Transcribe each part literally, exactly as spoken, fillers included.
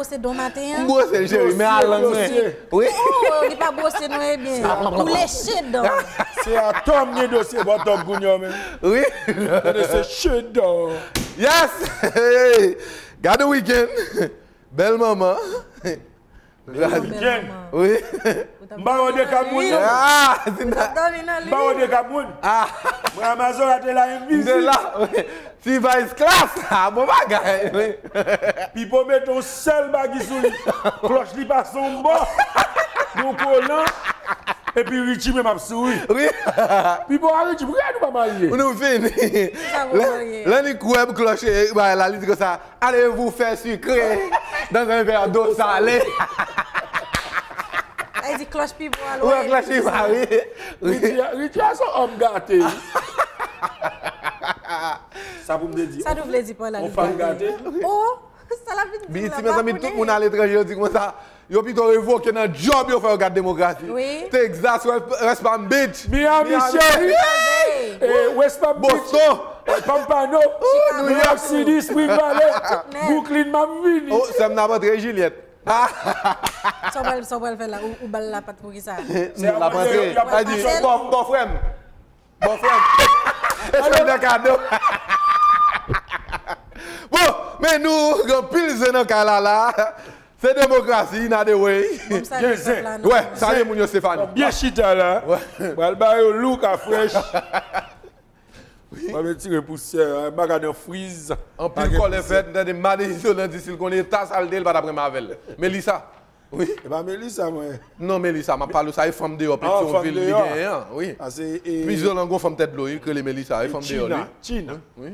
Se don maten an. M bwose l, cheri, men a lang mwen. Dosye, dosye. Wi. Oh, li pa bwose non, ebyen. Ou leche dan. Se a Tom gen dosye, bon, Tom Gounyon, men. Wi. Tande se che dan. Yes! Hey! Gade wikenn. Bèl manman. Bèl manman. Wi. M pa wè de Kamoun, non. Ah, m pa wè de Kamoun. Ah. Mwen Amazon a te la M V C. M te la, wi. T-Vice Class, ah, bon bagay, wi. Pipo mete yon sèl bagy sou li. Klòch li pase yon bò. Yon kolan. Epi Richie menm ap souri. Wi. Pipo a Richie, poukisa nou pa marye? Nou fini. Lè, lè Nick wè klòch, eh, bagay la, li di konsa, allez vous faire sucrer dans un verre d'eau salée. Ay di klòch Pipo a lwen. Wè, klòch Pipo a, wi. Richie, Richie a se yon òm gate. Sa pou m te di? Sa nou vle di pa la? On fanm gate. Oh, sa la vin di la. Biti, mezanmi, tout moun aletranje, yo di konsa, yo pito revoke nan djòb yo, fò yo gad demokrasi. Wi. Texas, West, West Palm Beach. Miami, cheri. Eh, West Palm Beach. Boston. Eh, Pompano. New York City, Spring Valley. Brooklyn, m ap vini. Oh, sè m nan antre Juliette. Sa w pral, sa w pral fè la? Ou, ou ba l lapat poukisa? Se lapat, wi. Bò, bò frè m. Bò frè m. E fè m nan kado. Bon, men nou gen anpil zen nan kay la la. Se demokrasi, in a the way. Gen zen. Wè, salye moun yo, Stéphanie. Byen chita la. Pral ba yo look a fresh. Mwen vle tire pousyè, m pa ka nan friz. Anpil kòlè fèt, m tande Madan Izolan di si l konn eta sa l te ye, l pa t ap renmen avè l. Melissa. Wi. E pa Melissa, mwen. Non, Melissa, m ap pale w sa, e fanm deyò Petyonvil li genyen an, wi. Izolan gon fanm tèt dlo, wi, ki rele Melissa, e fanm deyò li. China. Wi.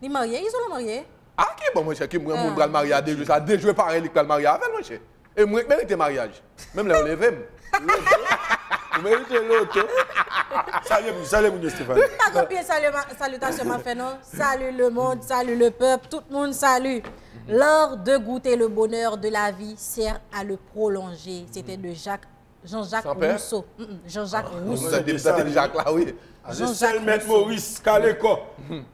Li marye, Izolan marye? A ki bon, monchè, ki moun pral marye a de jou sa, de jou e parèy li k pral marye avè l, monchè. E mwen k merite maryaj. Menm lè yo leve m. Loto. Ou merite loto. Salye moun, salye moun yo, Stéphanie. Pa gen pye salye ma-, salitasyon m ap fè non. Salut le monde, salut le peuple, tout moun salut. L'art de goûter le bonheur de la vie sert à le prolonger. C'était de Jacques, Jean-Jacques Rousseau. Mm, mm, Jean-Jacques Rousseau. Desalin. Desalin. Jean-Jacques Rousseau. Se sèl mèt Moris Kalekò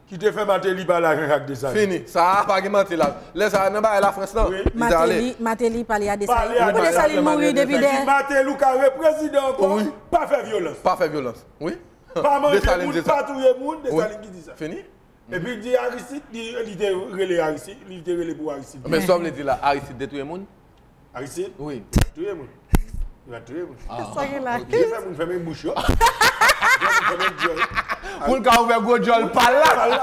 ki te fè Mateli pale a Jean-Jacques Desalin. Fini. Sa a pa gen manti la. Lè sa a nan bagay Lafrans lan. Wi. Mateli, Mateli pale a Desalin. Desalin mouri depi dè. Mateli ou ka reprezidan ankò. Wi. Pa fè vyolans. Pa fè vyolans. Wi. Pa manje moun, pa touye moun, Desalin ki di sa. Fini. Epi di Aristide, li, li te rele Aristide, li te rele pou Aristide. Men sa w vle di la, Aristide te touye moun? Aristide? Wi. Touye moun. Li pa touye moun. Sa gen la. Li fè moun fèmen bouch yo. Li fè moun fèmen djòl. Pou l ka ouvè gwo djòl pa l la. Pa l la.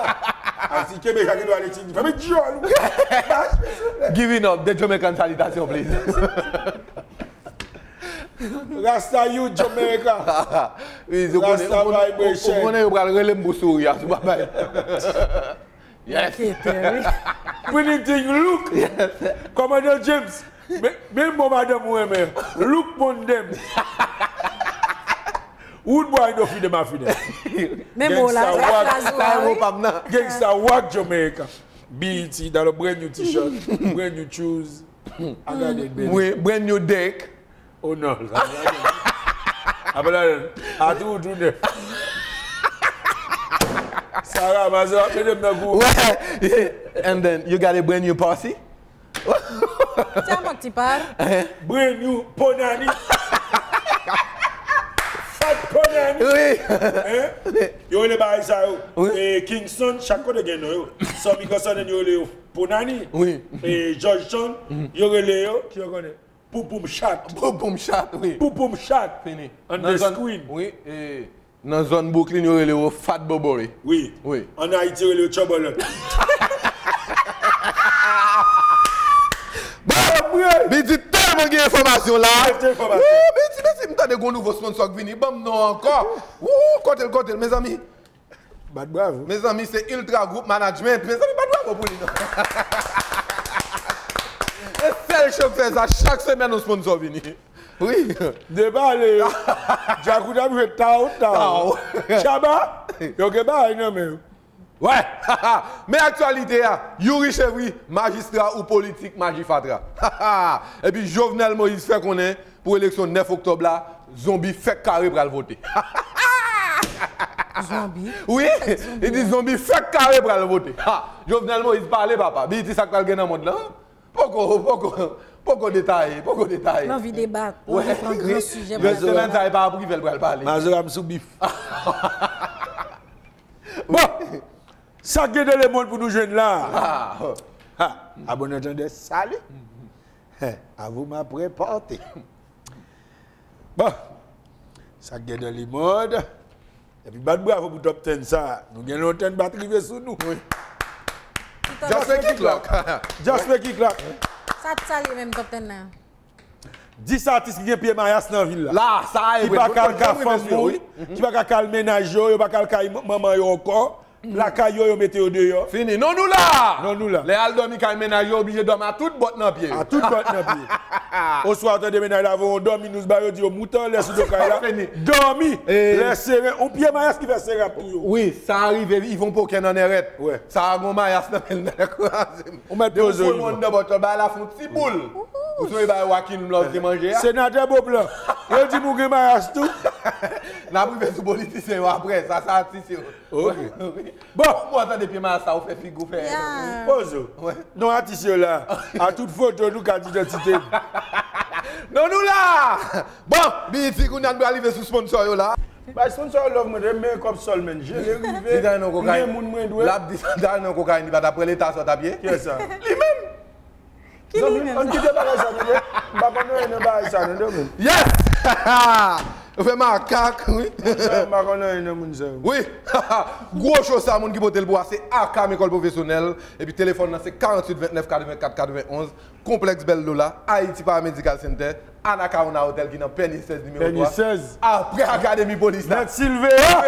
Aristide kenbe Jacques Edouard Alexis, li fèmen djòl ou. Giving up, the Jamaican salutation, please. Rasta Youth Jamaica. Wi, ou konnen, Rasta ou konnen, Vibration. Ou konnen yo pral rele m pou souri a sou babay. Yes. Pretty thing, look. Yes. Kòmandan James. Men, men bon madanm ou renmen. Look pon dem. Wood boy no feed dem a feed dem. Men bon la, sa fraz ou a, wi. Gangsta Walk Jamaica. B E T, dans le brand new t-shirt, brand new shoes. I got it, baby. Wi, brand new dick. Oh non. Apre la, a tou, tou nèf. Sarah, mazel ap mete m nan kou. Wè, yeah. And then, you got a brand new pussy? Tiens, mon petit père. Brand new Ponani. Fat Ponani. Wi. Hein? Yo rele bagay sa yo. Wi. E Kingston, chak kote gen non yo. Sammy Gusson yo rele yo Ponani. Wi. E Georgetown, yo rele yo, ki yo konnen? Poupoum chat. Poupoum chat, wi. Poupoum chat. Fini. On the screen. Wi, e, nan zòn Brooklyn, yo rele yo Fat Boboy. Wi. Wi. An Ayiti, yo rele yo Tchòbòlòt. Bon, Biti tèlman gen enfòmasyon la. Gen enfòmasyon. Wou, Biti, Biti, m tande gon nouvo sponsò k vini. Ban m non ankò. Wou, kote l, kote l, mezanmi. Bat bravo. Mezanmi, se Ultra Group Management. Mezanmi, bat bravo pou li, non. E sèl cho k fè sa, chak semèn yon sponsò vini. Wi. Debale yo. Djakout ap jwe taw, taw. Taw. Tchaba, yo gen bagay nan men yo. Wè. Men aktyalite a, Youri Chevry, majistra ou politik, maji fatra. Epi Jovenel Moïse fè konnen, pou eleksyon nèf oktòb la, zonbi fèk kare pral vote. Zonbi? Wi, li di zonbi fèk kare pral vote. Ha! Jovenel Moïse pale, papa. Biti, sa k pral gen nan mond lan? Poko, poko. Poko detaye, poko detaye. L anvi debat, l anvi pran gran sijè pou l debat. Semèn sa, e pa prive l pral pale. Mazora m sou bif. Bon, sa k gen dans le monde pou nou jwenn la. Ha, à bon entendeur, salut. Hein, à vous ma prêt porter. Bon, sa k gen dans le monde. Epi bat bravo pou top ten sa. Nou gen lontan n pa t rive sou nou. Wi. Just make it clock. Just make it clock. Sa t sa li menm top ten nan? Dis atis ki gen pye mayas nan vil la. La, sa e vre. Ki pa ka al ka fanm yo, wi. Ki pa ka al ka al mennaj yo, yo pa ka al kay manman yo ankò. Lakay yo, yo mete yo deyò. Fini. Non, nou la! Non, nou la. Lè y al dòmi kay mennaj yo, oblije dòmi a tout bòt nan pye yo. A tout bòt nan pye. Oswa, w tande mennaj la voye yon dòmi nous ba yo, di yo moute anlè sou do kay la. Fini. Dòmi. Lè seren, yon pye mayas ki fè seren ap touye w. Wi, sa rive, Yvon Poken nan nèrèt. Wè. Sa a gon mayas nan men l nan kraze m. Ou mèt poze w, Yvon. Depi w foure yon anndan bòt la, bagay la fè yon ti boul. Ou sonje bagay Wakin Love te manje a? Senatè Beauplan. Yo di m ou gen mayas tou. N ap rive sou politisyen yo apre, sa, sa atis yo. Ok. Bon. Bon, tande pye mayas sa, ou fè figi w fè. Poze w. Non, atis yo la. A tout foto, nou kat idantite. Non, nou la! Bon, B E T, kounye a n pral rive sou sponsor yo la. Bay sponsor yo love mwen, men kòb sòl, men. Jere rive, men moun mwen dwe. L ap di sa, ta nan kokayin, li pa t ap pran leta sòt a pye. Kiyès sa? Li menm! Ki li menm? Ann kite bagay sa, tande. M pa konn anyen nan bagay sa, tande, men. Yes! Ou fè makak, wi. M pa konn anyen nan moun sa yo. Wi. Gwo cho sa, moun ki pote l pou a, se Akam Ecole Professionnelle. Epi telefòn nan, se karanntuit ventnèf katrevenkat katrevenonz. Konplèks Bèl Lola, Haiti Paramedical Center, Anacaona Hotel ki nan Pèni sèz nimewo twa. Pèni sèz. Apre Akademi Polis la. Mèt Silveya!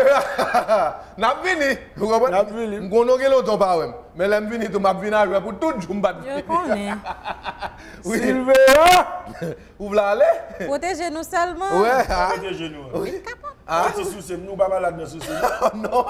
N ap vini. Ou konprann? N ap vini. M konnen w gen lontan w pa wè m. Men lè m vini tou, m ap vin a jwè pou tout jou m pa t vini. Yo konnen. Wi. Silveya! Ou vle ale? Pwoteje nou sèlman. Wè. Pwoteje nou. Wi. Kapab. Ah. Ti souse m, nou pa malad nan souse m. Non.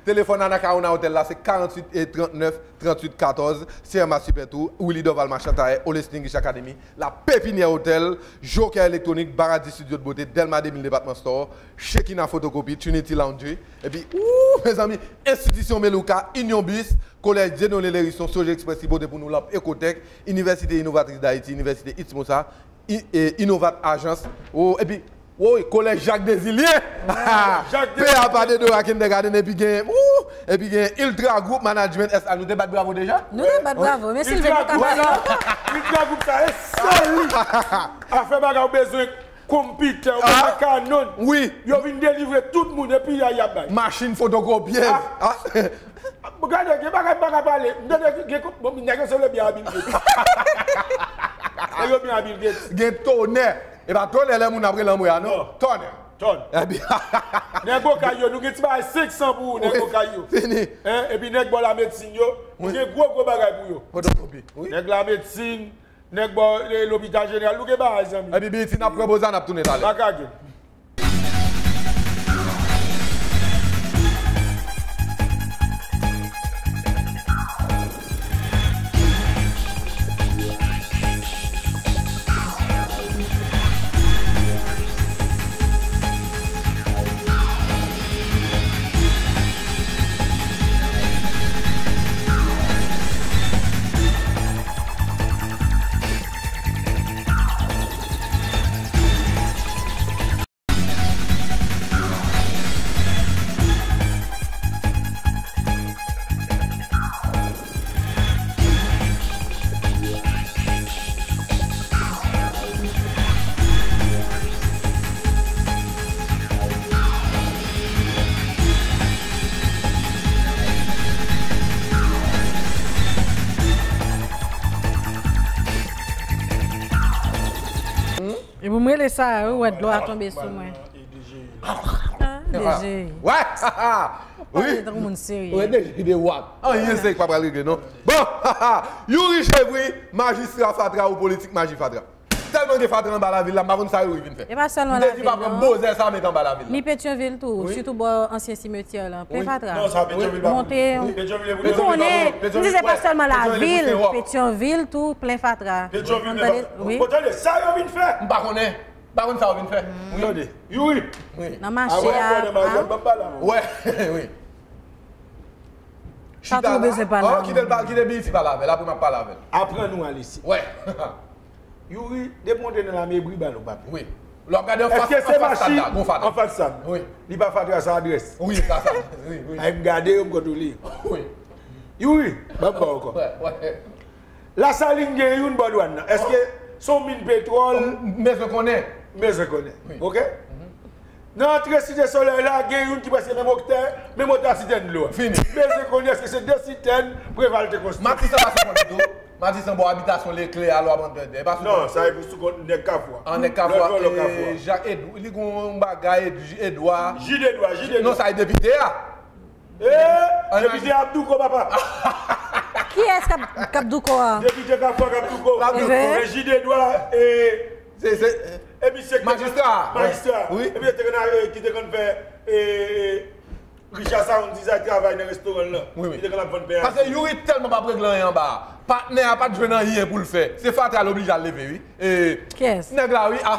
Telefòn Anacaona Hotel la, se karanntuit e trannèf tranntuit katòz, C M A Super Tour, Willy Dorval Marchand Tire, Olesting Rich Academy, La Pépinière Hotel, Joker Électronique, Baradis Studio de Beauté, Delma de mil Department Store, Shekina Photocopy, Trinity Laundry, epi, ooh, mezanmi, Enstitisyon Melouka, Union Bis, Kolèj Dieudonné Lhérisson, Soje Express ki pote pou nou lanp Ecotech, Inivèsite Inovatris Dayiti, Inivèsite Itsmosa, I-, e, Innovat Agence, oh, epi, woy, Kolèj Jacques Désilien. Jacques Désilien. P A pa Dedo a Kindergarten, epi gen, ooh, epi gen Ultra Group Management S A. Nou te bat bravo deja? Nou te bat bravo, men Silvey pa ka pale ankò. Ultra Group sa, e sèl li. Afè bagay ou bezwen, konpitè, ou bezwen kanonn. Wi. Yo vin delivre tout moun, epi y a, y a bay. Machin fotokopyèz. Ah. Ah. Gade, gen bagay m pa ka pale. M tande gen, bon, nèg yo sanble byen a Bill Gates. Nèg yo byen a Bill Gates. Gen tonè. E pa tonè lè moun ap rele anmwe a, non. Non. Tonè. Tonè. Ebyen. Nèg Okay yo, nou gen ti bagay senk san pou ou, nèg Okay yo. Fini. Hein? Epi nèg bò lamedsin yo, nou gen gwo, gwo bagay pou yo. Fotokopi. Wi. Nèg lamedsin, nèg bò, eh, lopital jeneral, nou gen bagay, zanmi. Epi B E T n ap pran poz la, n ap tounen talè. Pa ka gen. E pou m rele sa, ou wè dlo a tonbe sou mwen. Ah, D G. Wè! Ou pale tankou moun serye. Wè, D G de wap. Anyen serye k pa pral regle, non. Bon, Youri Chevry, majistra fatra ou politik maji fatra. Tèlman gen fatra anba lavil la, m pa konn sa Youri vin fè. E pa sèlman lavil, non. M te di pa pran bozè sa met anba lavil la. Ni Petyonvil tou, sitou bò ansyen simetyè la. Plen fatra. Non, sa Petyonvil pa pou nou. Ou konnen, m di se pa sèlman lavil, Petyonvil tou, plen fatra. Petyonvil, men pa, wi. Ou tande sa yo vin fè? M pa konnen. Pa konn sa w vin fè. Wi. Tande. Youri. Wi. Nan mache a. Wè, wi. Sa tou bezwen pale. Oh, kite l pa, kite B E T pale avè l, apre m ap pale avè l. Aprann ou ale isi. Wè. Youri, depi w antre nan lame, bri bal ou pa pè. Wi. Lè w ap gade anfas, Èske se anfas stad machin la, gon fatra. Anfas stad? Wi. Li pa fatra, sa adrès. Wi, sa, sa. Wi, wi. Ay m gade yo, m kontwole. Wi. Youri, ban m ba w ankò. Wè, wè. Lasalin gen youn bò dwàn nan. Èske se yon min petwòl? M bezwen konnen. M bezwen konnen. Wi. Oke? Nan antre Site Solèy la, gen youn ki prèske menm otè, menm otè a sitèn dlo a. Fini. M bezwen konnen èske se de sitèn Preval te konstwi. Matisan pa sou kont li tou. Matisan bò abitasyon Leklè a, lò ap antre dè. Pa sou Non, kont. Sa e pou sou kont nèg Kafou a. An nèg Lòt Kafou bò, lòt a. Kafou a. Jacques Edou, li gon bagay Edou. Jid Edwa, Jid Edwa. Non, sa e depite a. Eh, depite Abdouko, papa. Kiyès k ap, k ap douko a? Depite Kafou a k ap douko. K ap douko. Ehe. E Jid Edwa, e, Se, se, e misye ki te Majistra. Majistra. Wi. E misye te konn, e, ki te konn fè, e, e, Richard Saron di sa travay nan restoran lan. Wi, wi. Li te konn ap vann pen. Paske Youri tèlman p ap regle anyen anba a. Patnè a pa t jwenn anyen pou l fè. Se fatra l oblije al leve, wi. E, Kiyès? Nèg la, wi, a.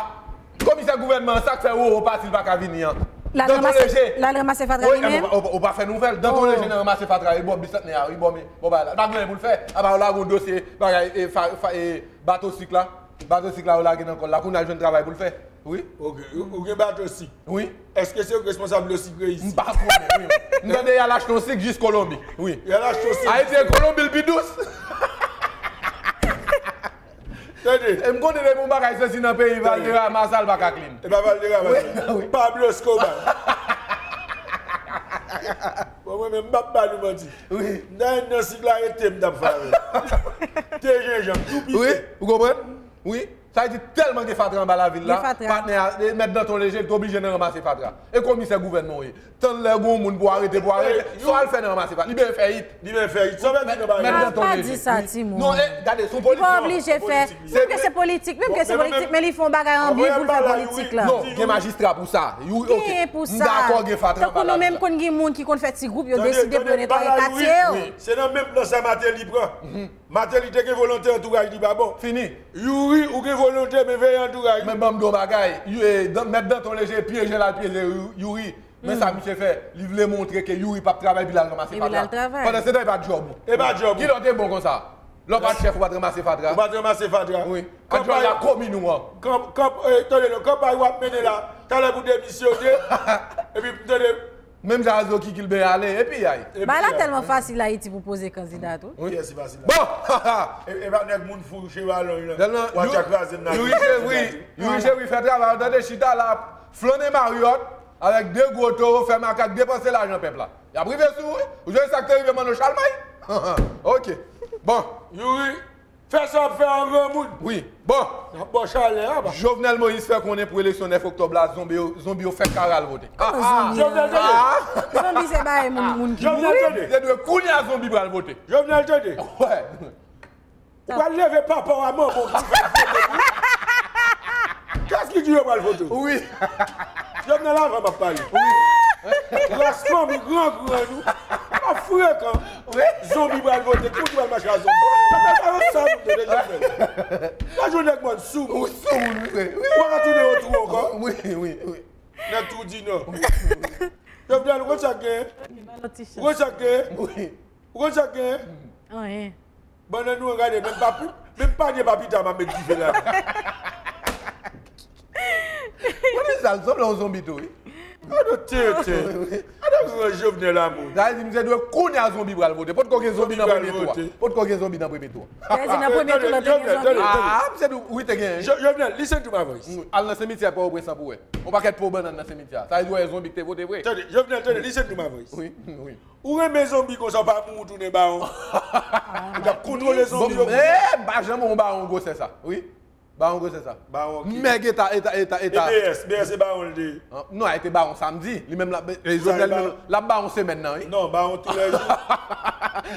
Komisè gouvènman an, sa k fè Roro pati, l pa ka vini an. L al Danton ranmase, Leje. L al ranmase fatra Wi, li menm? ou, ou, ou pa fè nouvèl. Danton Oh. Leje nan ranmase fatra, wi, bò bisantnè a, wi, bò, men, bò, bagay la. Pa gen anyen pou l fè. Apa, yo lage yon dosye, bagay, e, fa, fa, e, bato sik la. Bato sik la, yo lage nan kò l la. Kounye a, l jwenn travay pou l fè. Wi. Ok, ou, ou gen bato sik. Wi. Èske se ou k responsab dlo sikre isi? M pa konnen, wi. M tande y al achte yon sik jis Kolonbi. Wi. Y al achte yon sik. Ayiti e Kolonbi l pi dous. Tande. E m konnen depi yon bagay sesi nan peyi, Valera Masal pa ka clean. E pa Valera Masal. Wi, wi. Pablo Escobar. Bon, mwen menm, m p ap ba nou manti. Wi. M ta nan sik la, rete m t ap fè avè l. Te jenjanm, tou pike. Wi, ou konprann? Wi. Sa vle di tèlman gen fatra anba lavil la, Gen fatra. Patnè a, e, mèt Danton Leje, li te oblije nan ranmase fatra. E komisè gouvènman w ye. Tann lè gon moun pou arete, pou arete. Sa w al fè nan ranmase fatra? Li byen fè it. Li byen fè it. Sa w vle di nan bagay Mèt la? Danton Pa Leje. Di sa, timoun. Non, e, gade, se yon Li pa politisyen. Oblije fè. Politik. Menm ke se politik, menm ke se Bon, men, politik, men, men li fè yon bagay an bon, bil men, pou l fè bala, politik wi. la. Non, gen majistra pou sa. Youri, ok. Gen pou M sa. Dakò, gen fatra Tankou anba nou menm lavil la. Konn gen moun ki konn fè ti gwoup, yo Tande, deside tande, pou yo netwaye bala, katye Youri, yo. Wi. Se nan menm plan sa Martelly pran. Martelly te gen volonte, antouraj li pa bon. Fini. Youri, ou gen volonte, men veye antouraj. Men ban m di w bagay. Yo, e, Dan-, mèt Danton Leje pyeje l al pyeje Youri. Men sa misye fè, li vle montre ke Youri p ap travay, epi l al ranmase Epi l al fatra. Travay. Pandan se tan, e pa djòb ou. E pa djòb ou. Ki lè w te bon konsa? Lè w pa t chèf, ou pa t ranmase fatra. Ou pa t ranmase fatra. Wi. Kanpay Adjòl la komin ou an. Kanp, kanp, eh, tande non, kanpay w ap mennen la, talè pou demisyone, epi tande. Menm jan Azo Kikil ben ale, epi ay. Epi, Bagay la eh, tèlman fasil Ayiti pou poze kandida tou. Wi. Kiyès ki fasil la? Bon! E, e pa nèg moun fou che balon yo la. Tèlman W ap tchak kraze m nan. Youri Cheri, Youri Cheri fè travay, w tande chita la, flannen Marriott, avèk de gwo towo, fè makak, depanse lajan pèp la. Y ap rive sou ou, wi. Ou jwenn sa k te rive Manno Chalmay? Ok. Bon. Youri, fè sa w ap fè an granmoun. Wi. Bon. N ap ba w chalè a, ba. Jovenel Moïse fè konnen pou eleksyon nèf oktòb la, zonbi yo, zonbi yo fèk kare al vote. Kòman zonbi yo? Jovenel, tande. Zonbi se bagay moun, moun ki Jovenel, mouri. tande. Se de kounye a zonbi pral vote. Jovenel, tande. Wè. Ou pral leve papa w a manman w ki fè vote pou ou. Kiyès ki di yo pral vote w? Wi. Jovenel, avan m ap pale. Ras fanmi gran gran nou. Ap frekan. Zonbi pral vote. Ki moun ki pral mache a zonbi? Jovenel, pa wè sa moun tande Jovenel. Pa jwenn nèg mòn sou moun. Ou sou moun, wi, wi. Ou pa ka tounen yon twou ankò. Wi, wi, wi. Nan twou di non. Jovenel, ou konn sa k gen? Ou konn sa k gen? Wi. Ou konn sa k gen? Anyen. Bannann nou an gade, menm pa pi, menm panye pa pita m ap met dife la. Mwen di sa, l sanble yon zonbi tou, wi. Gade tenten. Gade gran Jovenel amour. Sa vle di, misye dwe kounye a zonbi pral vote. Potko gen zonbi nan premye tou a. Potko gen zonbi nan premye tou a. Sa vle di nan premye tou la te gen zonbi. Ah, misye dwe, wi, te gen. Jo-, Jovenel, listen to my voice. Al nan simityè Pòtoprens pou wè. On pakèt po bannann nan simityè. Sa vle di, w wè zonbi ki te vote vre. Tande, Jovenel, tande, listen to my voice. Wi, wi. Ou renmen zonbi konsa, w pa mouri w tounen bawon. Ou t ap kontwole zonbi yo. Bon, eh, m pa janm wè yon bawon gwosè sa. Wi. Bawon gwosè sa. Bawon ki? Mèg eta, eta, eta, E eta. B S, B S se bawon l te ye. Ah, non, e te bawon samdi. Li menm l ap, e, Jovenel menm, l ap bawon semèn nan, wi. Non, bawon tou lè jou.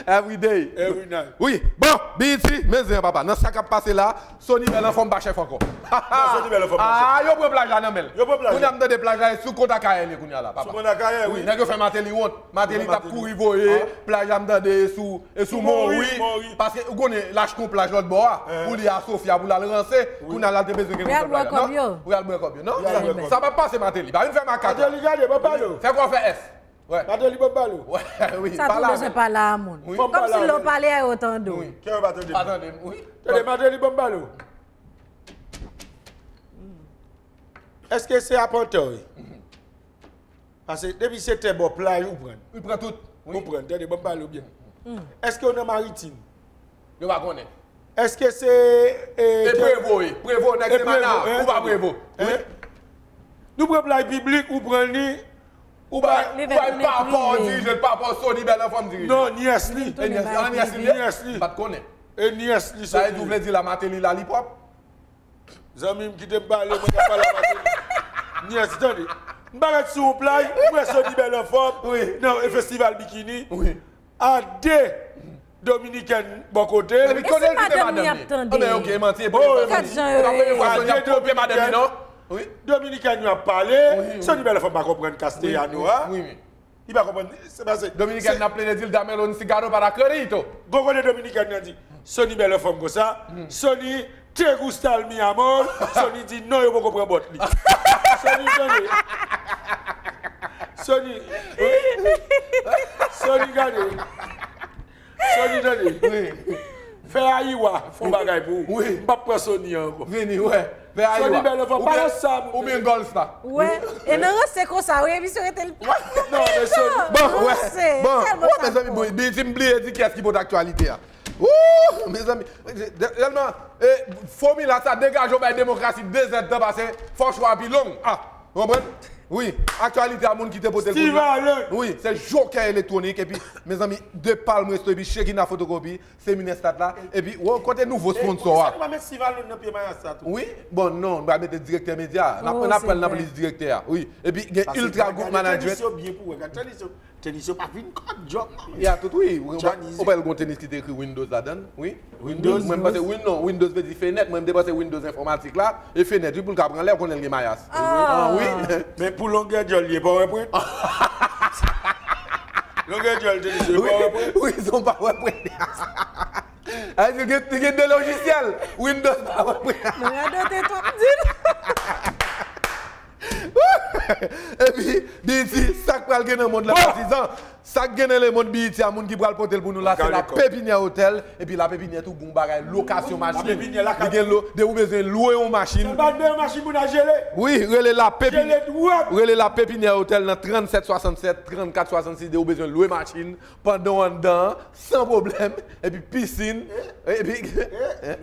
Every day. Every night. Wi. Bon, B E T, men zen an papa. Nan sa k ap pase la, Sony Bèl anfòm pa chèf ankò. Non, Sony Bèl anfòm pa chèf. Ah, yo pran plaj la nan men l. Yo pran plaj la. Kounye a m tande plaj la e sou kont Akayè li kounye a la, papa. Sou kont Akayè, wi. Wi, nèg yo fè Martelly wont. Martelly t ap kouri voye plaj la, m tande e sou, e sou Mori. Paske ou konnen, l achte yon plaj lòt bò a. Pou li a Sofia, pou l al ranse. Kounye a la, l te bezwen gen kontwòl plaj la. Pou y al bwè kòb yo. Pou y al bwè kòb yo, non? Sa p ap pase Martelly. Pa vin fè makak. Martelly, gade, ban pale w. Fè kwa fè S. Wè. Martelly, ban pale w. Wè, wi. Sa tou bezwen pale a moun. Kòmsi lè w pale a yo tande w. Kè yo pa tande m. Pa tande m, wi. Tande, Martelly, ban pale w. Èske se apantè w ye? Paske depi se tè bò plaj, ou pran. Ou pran tout. Ou pran, tande, ban m pale w byen. Èske w nan maritim? Yo pa konnen. Èske se. E Prevo ye. Prevo, nèg se mana, ou pa Prevo. Nou pran plaj piblik, ou pran li. Ou bay, ou bay papa w dirije l, papa w Sony Bèl Anfan dirije. Non, nyès li. E nyès li, nyès li. M pa t konnen. E nyès li. Sa vle di, ou vle di la Martelly la li pwòp? Zanmi m, kite m pale, mwen k ap pale a Martelly. Nyès, tande. M parèt sou yon plaj, m wè Sony Bèl Anfan nan festival bikini. A de Dominikèn bò kote l. Epi kote l kite madanm li? Anben, ok, manti, e premye fwa Sony ap kopye madanm li, non? Dominikèn yo ap pale, Sony Bèl Anfan pa konprann Castellano a. Li pa konprann, se pase. Dominikèn nan plede di l Damelon Cigano para Carito. Gon kote Dominikèn nan di, Sony Bèl Anfan konsa, Sony te gusta mi amor, Sony di non, yo poko pran bòt li. Sony tande. Sony. Sony gade. Sony tande. Fè Ayiwa fè yon bagay pou ou. M p ap pran Sony an ankò. Vini, wè. Fè Ayiwa. Sony Bèl Anfan, pa nan sa, moun. Oubyen Gold Star. Wè. E nan ranse konsa, wi, emisyon rete l. Non, men Sony. Bon, wè. Bon, wè, mezanmi, bon, Bility, m bliye di kiyès ki pote aktyalite a. Wouh, mezanmi. Tèlman, e, fòmila sa degaje w bay demokrasi de zèdtan pase fò chwa pi long. Ah, ou konprann? Wi, aktyalite a moun ki te pote l pou nou. Wi, se jokè elektwonik, epi, mezanmi, de Palm Resto, epi Shekina Fotokopi, se Minestat la, epi, wo, kote nouvo sponsò a? Ou pa met Steve Allen nan pye mayas sa tou? Wi, bon, non, m pa mete direktè medya a. N ap, n ap pran l nan plis direktè a, wi. Epi, gen Ultra Group Management. Tenis yo byen pou wè, gad tenis yo. Tenis yo pa vin kòt djòb non. Ya tout wi. Ou pa wè l gon tenis ki te ekri Windows ladan l? Wi. Windows. Mwen m panse Win non, Windows vle di fenèt. Mwen m te panse Windows enfòmatik la e fenèt wi pou l ka pran lè, ou konnen l gen mayas. Ah wi. Men pou longè djòl li e pa wè pwen. Longè djòl tenis yo e pa wè pwen. Wi, se w pa wè pwen. Ay, li gen, li gen de lojisyèl. Windows pa wè pwen. Mwen radote twòp di l. Epi, Bility, sa k pral gen nan mond la, patizan? Sa k gen nan lemond Bility a, moun ki pral pote l pou nou la, se La Pépinière Hôtel. Epi La Pépinière tou, gon bagay, lokasyon machin. Li gen lo, depi ou bezwen lwe yon machin. Sèlman lwe yon machin pou n al jele. Wi, rele La Pépinière. Jele dwòt. Rele La Pépinière Hôtel nan trannsèt swasannsèt, trannkat swasannsis, depi ou bezwen lwe machin. Pandan w anndan an, san pwoblèm, epi pisin, epi.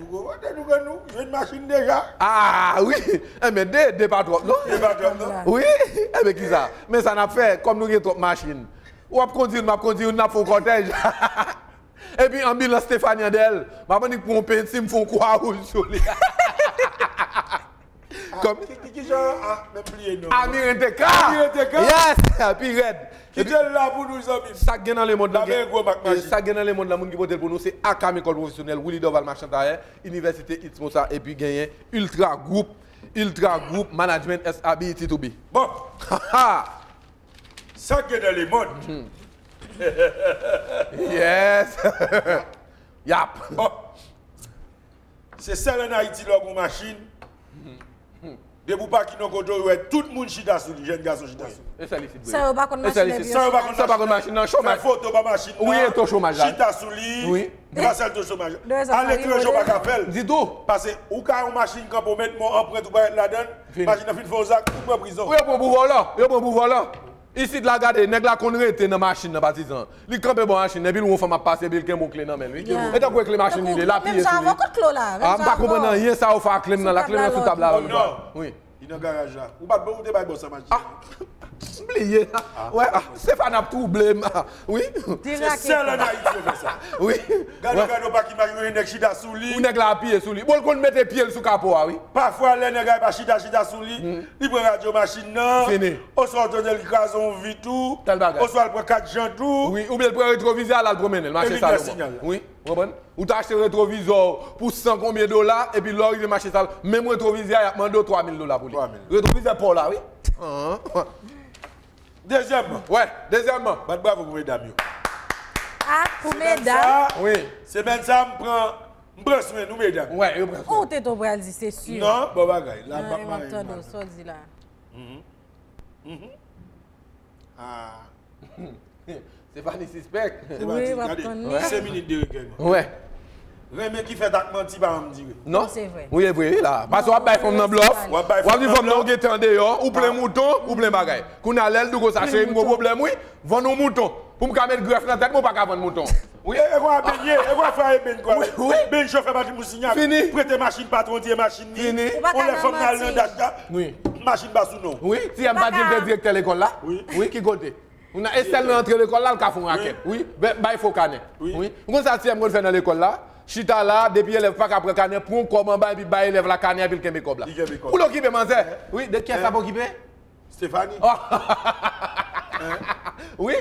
Nou konprann, nou konn nou jwenn machin deja. Ah wi, enben de, de pa twòp non. De pa twòp non. Wi, enben kisa? Men sa n ap fè, kòm nou gen twòp machin, w ap kondi youn, m ap kondi youn, n ap fè yon kòtèj. Epi anbilans Stephanie an dèyè l, m ap annik pran yon penti, m fè yon kwa wouj sou li. Kòm ki, ki, ki jan a, menm bliye non. Amiren T K. Amiren T K. Yes, pi rèd. Kite l la pou nou, zanmi m. Sa k gen nan lemond la, sa k gen nan lemond la, moun ki pote l pou nou, se Akam Ekòl Pwofesyonèl, Willy Dorval Machann Tayè, Inivèsite Its Mosa, epi genyen Ultra Group, Ultra Group Management S A B T two B. Bon. Sa k gen nan lemond. Yes. Yap. Bon. Se sèl ann Ayiti lè w gen yon machin, depi w pake nan kote w, ou wè tout moun chita sou li, jèn gason chita sou li. E sèl isit vre. San yo pa konn machin nan pye yo. San yo pa konn machin nan, chomaj. Fè foto pa machin nan. Wi, e to chomaj la. Chita sou li. Wi. E pa sèl to chomaj. Aletranje ou pa ka fè l. Ditou. Paske ou ka yon machin kanpe, ou met men w anprent ou parèt ladan l, machin nan fin fè w zak, ou pran prizon. Wi, yo pran pou vòlò. Yo pran pou vòlò. Isit la, gade, nèg la konn rete nan machin nan, patizan. Li kanpe bò machin nan, epi l wè yon fanm ap pase, epi l kenbe yon kle nan men l, wi. E tankou e kle machin li ye, l apiye sou li. Ah, m pa konprann anyen sa yo fè ak kle m nan la, kle m nan sou tab la, wi. Li nan garaj la. Ou pa t, ou te bay bòs la machin nan. Ah, m bliye. Wè, ah, Stéphane ap twouble m. Wi. Se sèl ann Ayiti yo fè sa. Wi. Gade, gade, w pa k imajine yon nèg chita sou li. Yon nèg la apiye sou li. Bon, l konn mete pye l sou kapo a, wi. Pafwa, lè nèg la pa chita, chita sou li, li pran radyo machin nan, oswa w tande l kraze yon vit ou, oswa l pran kat jant ou. Wi, oubyen l pran retwovizè a, l al pwomennen, l mache salon. Wi, ou konprann? Ou ta achte retwovizè w pou san konbyen dola, epi lè w rive mache salon, menm retwovizè a, y ap mande w twa mil dola pou li. Retwovizè pa w la, wi. Dezyèmman. Wè, dezyèmman. Bat bravo pou medam yo. Ah, pou medam. Semèn sa, wi. Semèn sa, m pran, m pran swen nou, medam. Wè, yo pran swen. Ou te tou pral di, se si. Non, bon bagay. La, m p ap mare m. Sa w di la. Ah. Stéphanie sispèk. Wi, w ap tann li. Senk minit de rekèyman. Wè. Renmen ki fèt ak manti pa janm dire. Non? Se vre. Wi, e vre, wi, la. Paske w ap bay fanm nan blòf, w ap di fanm nan w gentan andeyò, ou plen mouton, ou plen bagay. Kounye a, lè l di w konsa, cheri, m gon pwoblèm, wi. Vann ou mouton. Pou m ka met grèf nan tèt mwen, ou pa ka vann mouton. Wi. E, e kwa benye, e kwa fè e ben kwa. Wi, wi. Ben chofè pa di mousignak. Fini. Prete machin patwon, di e machin ni. Fini. Ou pa ka nan manti. On lè fanm nan al nan dach la. Wi. Machin pa sou non. Wi, si m pa di l te direktè lekòl la. Wi. Wi, ki kote? Ou nan Estèl nan antre lekòl la, l ka fè yon rakèt. Wi. Wi, bay fo kanè. Wi. Wi. Ou konn sa ti M konn fè nan lekòl la? Chita la, depi elèv pa ka pran kanè, pran yon kòb anba epi bay elèv la kanè epi l kenbe kòb la. Li kenbe kòb. Ou l okipe manzè? Wi, de kiyès l ap okipe? Stéphanie. Oh. Wi,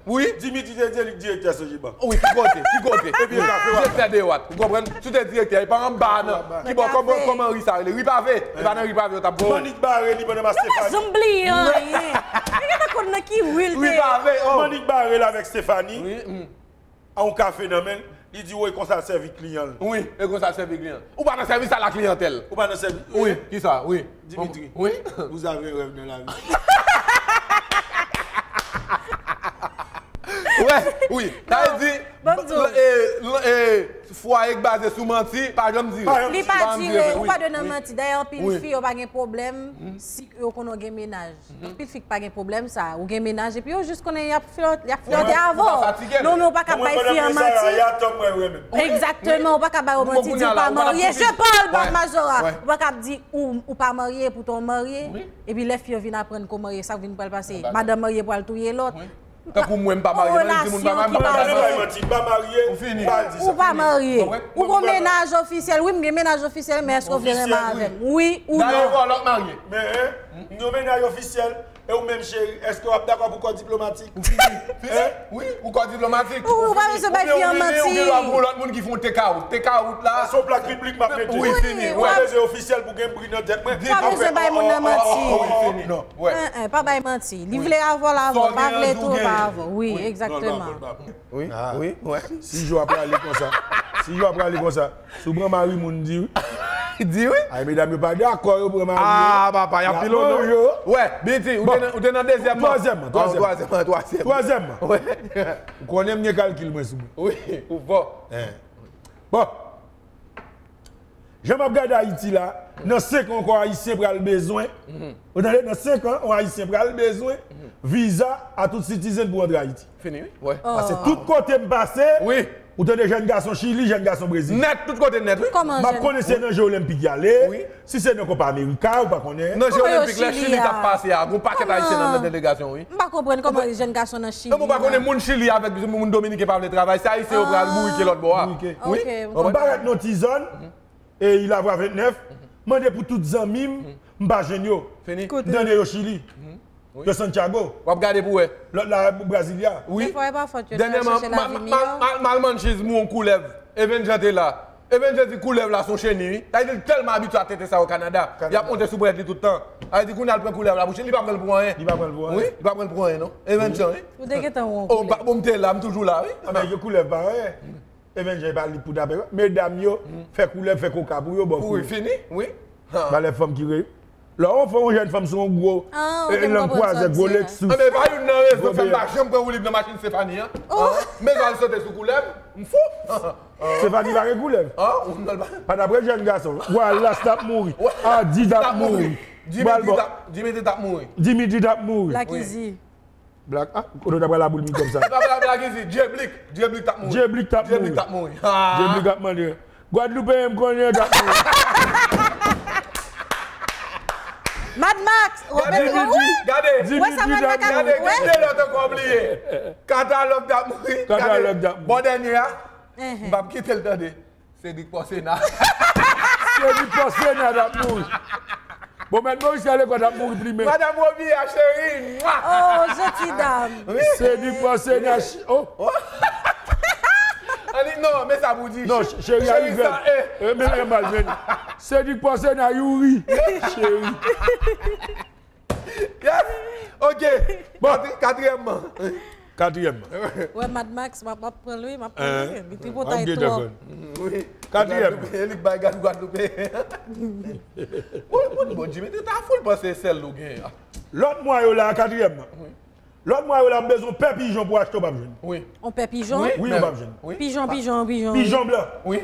wi. Dimitri te di li direktè Sogebank. Wi, ki kote? Ki kote? Epi l ka fè w. Direktè de wat. Ou konprann? Si w te direktè, e pa anba nan. Ki bò, kòman, kòman ri sa rele? Ri pave. E pa nan ri pave yo t ap voye. Mannik bare li pandan m a Stéphanie. Zanm bliye anyen. Li gentan konn nan ki ri l te ye. Ri pave, oh. Mannik bare l avèk Stéphanie. Wi, mm. A yon kafe nan men l, li di, woy, konsa l sèvi kliyan l. Wi, e konsa l sèvi kliyan l. Ou pa nan sèvis a la kliyantèl. Ou pa nan sèvis. Wi, kisa? Wi. Dimitri, wi. Vous avez un rêve dans la vie. Wè, wi. Sa vle di, e, e, fwaye k baze sou manti, pa janm dire. Li pa dire, ou pa dwe nan manti. Dayè, anpil fi, yo pa gen pwoblèm si yo konnen w gen mennaj. Anpil fi k pa gen pwoblèm sa. Ou gen mennaj epi yo jis konnen y ap flòt, y ap flòte avè w. Non, men ou pa ka bay fi an manti. Egzakteman, ou pa ka bay yo manti, di w pa marye. Je parle, Bob Majora. Ou pa ka ap di ou, ou pa marye, poutan w marye. Epi lè fi yo vin aprann ke w marye, sa k vin pral pase? Madanm marye pral touye lòt. Tankou mwen, m pa marye, mwen di moun pa marye, m pa marye. Ou pa marye. Ou gon mennaj ofisyèl. Wi, m gen mennaj ofisyèl, men èske w vle renmen avè m? Wi ou non? Dayè, ou wè lòt marye. Men, m gen yon mennaj ofisyèl. E ou menm, cheri, èske w ap dakò pou kò diplomatik? Ou fini. Fini? Wi, ou kò diplomatik. Ou pa bezwen bay fi an manti. Ou gen lòt moun ki fè yon take out. Take out la. Se yon plak piblik m ap mete. Wi, fini. Ou pa bezwen ofisyèl pou gen bri nan tèt mwen. Ou pa bezwen bay moun nan manti. Wi, fini. Non. Wè. Pa bay manti. Li vle avè w, l avè w. Pa vle tou, pa avè w. Wi, egzakteman. Wi, wi, wè. Si jou a prale konsa. Si jou a prale konsa. Si w pran mari moun, di wi. Di wi. Ay, medam yo pa dakò, yo pran mari yo. Ah, papa, y ap pile w non. Wè, Biti, ou te nan, ou te nan dezyèm nan. Twazyèm nan, twazyèm nan. Twazyèm nan, twazyèm nan. Twazyèm nan. Wè. Ou konnen m gen kalkil mwen sou mwen. Wi, ou fò. Bon. Jan m ap gade Ayiti la, nan senk an ankò, Ayisyen pral bezwen, ou tande, nan senk an, yon Ayisyen pral bezwen viza a tout citizen pou antre Ayiti. Fini, wi. Paske tout kote m pase, ou tande jèn gason Chili, jèn gason Brezil. Nèt, tout kote nèt, wi. M ap konnen si se nan Je Olenpik y ale, si se nan Kopa Amerika, ou pa konnen. Nan Je Olenpik, lè Chili t ap pase a, gon pakèt Ayisyen nan delegasyon, wi. M pa konprann kòman jèn gason nan Chili. Ou pa konnen moun Chili avèk moun Dominiken pa vle travay, se Ayisyen yo pral bourike lòt bò a. Wi. M parèt nan ti zòn, e Ilavwa vennèf, mande pou tout zanmi m, m pa jwenn yo. Fini. M tande yo Chili. Yo Santiago. W ap gade pou wè. Lòt la, Brasilia. Wi. Dèfwa, e pa fòt yo, se chache lavi miyò. Dènyèman, m al mann chiz mwen yon koulèv. Evenja te la. Evenja di koulèv la se yon cheni, wi. Sa vle di l tèlman abitye a tenten sa yo Kanada. Y ap monte sou brèt li tout tan. Sa vle di kounye a l pran koulèv la pou cheni, li pa pran l pou anyen. Li pa pran l pou anyen. Wi, li pa pran l pou anyen, non. Evenja, wi. Ou te gentan wè yon koulèv. Bon, m te la, m toujou la, wi. Anben, gen koulèv pa anyen. Evenja pa li pou dape. Medam yo, fè koulèv, fè koka pou yo, bò kou. Wi, fini, wi. Ba lè fanm ki re Lè w fè yon jèn fanm sou yon gwo lang kwazè, gwo Lexus. Anben, pa youn nan rezon fè m pa janm pran woulib nan machin Stéphanie an. Men al sote sou koulèv, m fou. Stéphanie pa gen koulèv. Pa daprè jèn gason. Wallace t ap mouri. Adi t ap mouri. Dimitri t ap mouri. Dimitri t ap mouri. Black Easy. Black, ah, kote w ta pral laboul mi konsa. Black Easy, Djeblik, Djeblik t ap mouri. Djeblik t ap mouri. Djeblik t ap mouri. Gwadloupeyen m konnen yo t ap mouri. Mad Max, ou wè sa Mad Max ap mouri? Gade, gade, gade, lòt ankò bliye. Katalòg t ap mouri. Katalòg t ap mouri. Bon, dènye a, m p ap kite l tande. Cédric Pòsena. Cédric Pòsena t ap mouri. Bon, mèt Moris Kalekò t ap mouri plimen. Madanm Robiya, cheri. Oh, jenti dam. Cédric Pòsena, oh. Annik, non, men sa pou di. Non, cheri a rive. Men, men, mal jwenn. Cédric Pòsena, Youri. Cheri. Yes. Ok. Bon. Katri-, katriyèmman. Katriyèmman. Wè, Mad Max, m ap, m ap pran l, wi, m ap pran l, wi. Li tripotay twòp. Wi. Katriyèm. Gwadloupe, li bay gad Gwadloupe. Bon, bon, bon, Jimmy, ta foul panse sèl ou gen. Lòt mwa yo la, katriyèmman. Wi. Lòt mwa yo la, m bezwen pè pijon pou achte, w p ap jwenn. Wi. On pè pijon? Wi, w p ap jwenn. Wi. Pijon, pijon, pijon. Pijon blan. Wi.